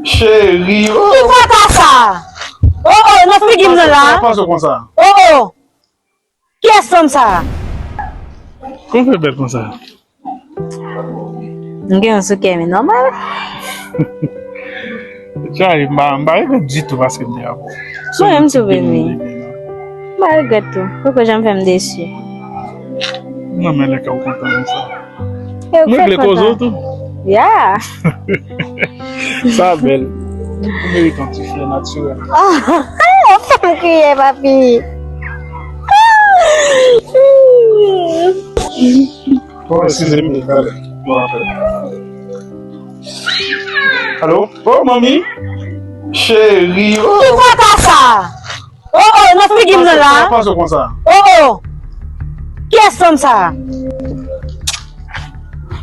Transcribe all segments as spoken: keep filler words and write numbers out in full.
Cheri, oh. Ki kaka sa? Oh, oh, nan figi m nan la. Sa, sa, sa, sa, sa, sa. Oh, oh. Kiyès fanm sa? Kòman fè bèl konsa? M gen yon sou kè, men nòmal. Chay, m pa, m pa regrèt ditou paske m te avè w. Mwen menm tou, baby. M pa regrèt tou. Poko janm fè m desi. M renmen lè kè w kontan konsa. M regle koze w tou. Ya. Sa bèl. Ou merite yon ti flè natirèl. Ou fè m kriye, papi. Bon, eskize m, talè. Bon, apèl. Alo? Oh, manmi? Cheri, oh. Ki kaka sa? Oh, oh, nan figi m nan la. Panse konsa. Oh, oh. Kiyès fanm sa?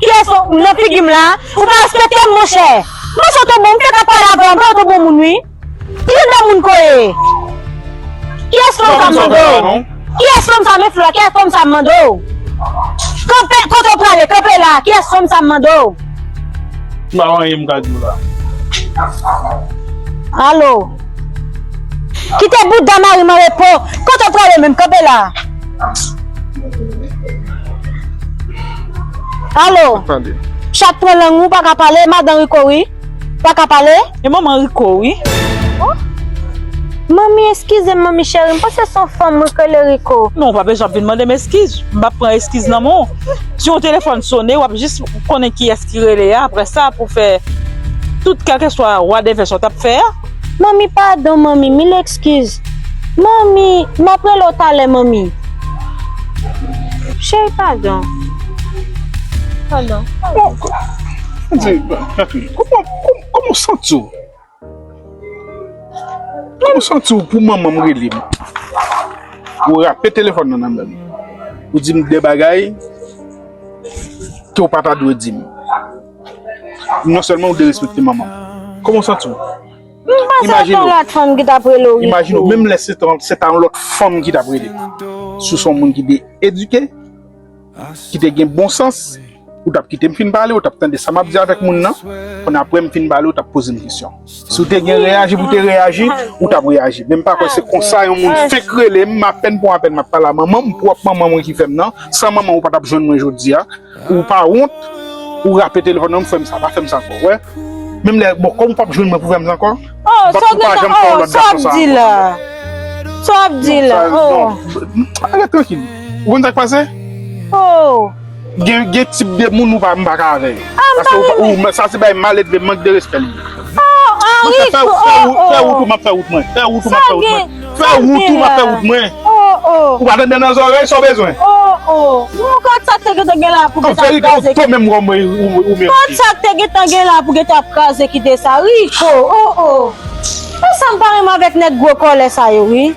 Kiyès fanm nan figi m la? Ou pa respekte m, monchè. Monchè, w te bon, m te ka pale avè w, m pa w te bon moun, wi. Ki jan de moun ko ye? Kiyès fanm sa m mande w? Kiyès fanm sa, men flè, kiyès fanm sa m mande w? Kanpe, kote w prale, kanpe la, kiyès fanm sa m mande w? M pa wè anyen m ka di w la. Alo. Kite bouda mari m an repo. Kote w prale menm, kanpe la. Alo. Tande. Chat pran lang ou, pa ka pale, madan Rico, wi. Pa ka pale? E manman Rico, wi. Oh. Manmi, eskize m, manmi cheri, m panse se yon fanm wi k rele Rico. Non, w pa bezwen ap vin mande m eskiz. M p ap pran eskiz nan men w. Si yon telefòn sone, w ap jis konnen kiyès ki rele a. Apre sa, pou fè tout kèlkeswa whatever sa w t ap fè a. Manmi, padon, manmi, mil eskiz. Manmi, m ap rele w talè, manmi. Cheri, padon. Padon. Bon, ko-, di, Catherine, kòman, kòman, kòman w santi w? Kòman w santi w pou manman m rele m? Ou rape telefòn nan nan men m. Ou di m de bagay ke w pa ta dwe di m. Non sèlman ou derespekte manman m. Kòman w santi w? M panse se yon lòt fanm ki t ap rele w Rico. Imajine w, menm lè se t-, se ta yon lòt fanm ki t ap rele m. Si w se yon moun ki te edike, ki te gen bon sans, ou t ap kite m fin pale, ou t ap tande sa m ap di avèk moun nan, kounye a apre m fin pale, ou t ap poze m kesyon. Si w te gen reyaji pou w te reyaji, ou t ap reyaji. Men m pa kwè se konsa yon moun fenk rele m, m apèn pou apèn m ap pale a manman m, pwòp manman mwen ki fè m nan, san manman ou pa t ap jwenn mwen jodi a, ou pa wont, ou rape telefòn nan, m fè m sa, pa fè m sa ankò, wè. Menm lè, bon, kòm ou p ap jwenn mwen pou fè m sa ankò, m p ap, ou pa janm fè yon lòt gason sa ankò. Sa w ap di la? Oh. Rete trankil. Ou konn sa k pase? Oh. Gen, gen tip de moun ou pa, m pa ka avè yo. Ah, m pa renmen. Paske ou, ou, sa se bay maledve, mank de respè li ye. Oh, ah, Rico, fè, fè, fè wout, fè wout ou, m ap fè wout mwen. Fè wout ou, m ap fè wout mwen. Fè wout ou, m ap fè wout mwen. Oh, oh. Ou pa tande nan zòrèy, sa w bezwen? Oh, oh. Bon, gad sa k te gentan gen la pou gentan kraze. An verite, ou menm, ou, ou, ou merite. Gad sa k te gentan gen la pou gentan ap kraze kite sa. Rico, oh, oh. Konsa m pa renmen avèk nèg gwo kòlè sa yo, wi.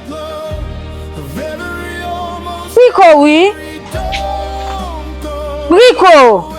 Rico, wi. Rico.